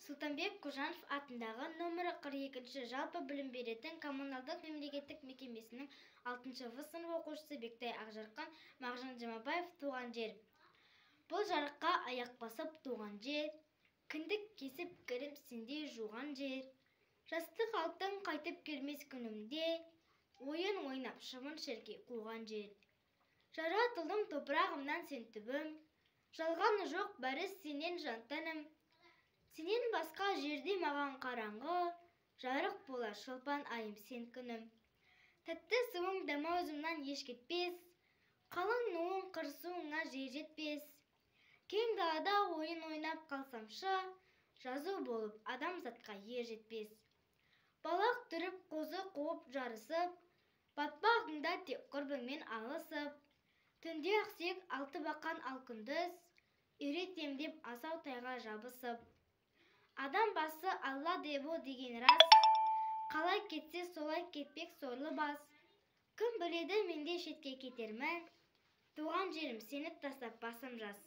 Сұлтанбек Қожанов атындағы нөмірі 42-ші жалпы білім беретін коммуналдық мемлекеттік мекемесінің 6 В сынып оқушысы Бектай Ақжарқын Мағжан Жұмабаев. Туған жер. Бұл жарыққа аяқ басып туған жер, кіндік кесіп кірім сендей жуған жер. Жастық алтын қайтып келмес күнімде, ойын ойнап шыбын шіркей қуған жер. Жаратылдым топырағымнан сен түбім, жалғаны жоқ бәрі сенен жан тәнім. Сенен басқа жерде маған қараңғы, жарық болар шолпан айым сен күнім. Тәтті суың дәм аузымнан еш кетпес, қалың нуың қырсуыңа жер жетпес. Кең далада ойын ойнап қалсамшы, жазу болып адамзатқа ер жетпес. Балақ түріп қозы қуып жарысып, батпағыңда тек құрбыңмен алысып, түнде ақсүйек алты бақан ал күндіз, үйретем деп асау тайға жабысып. Адам басы Алла деп о деген рас, қалай кетсе солай кетпек сорлы бас. Кім біледі менде шетке кетермін, туған жерім сені тастап басым жас.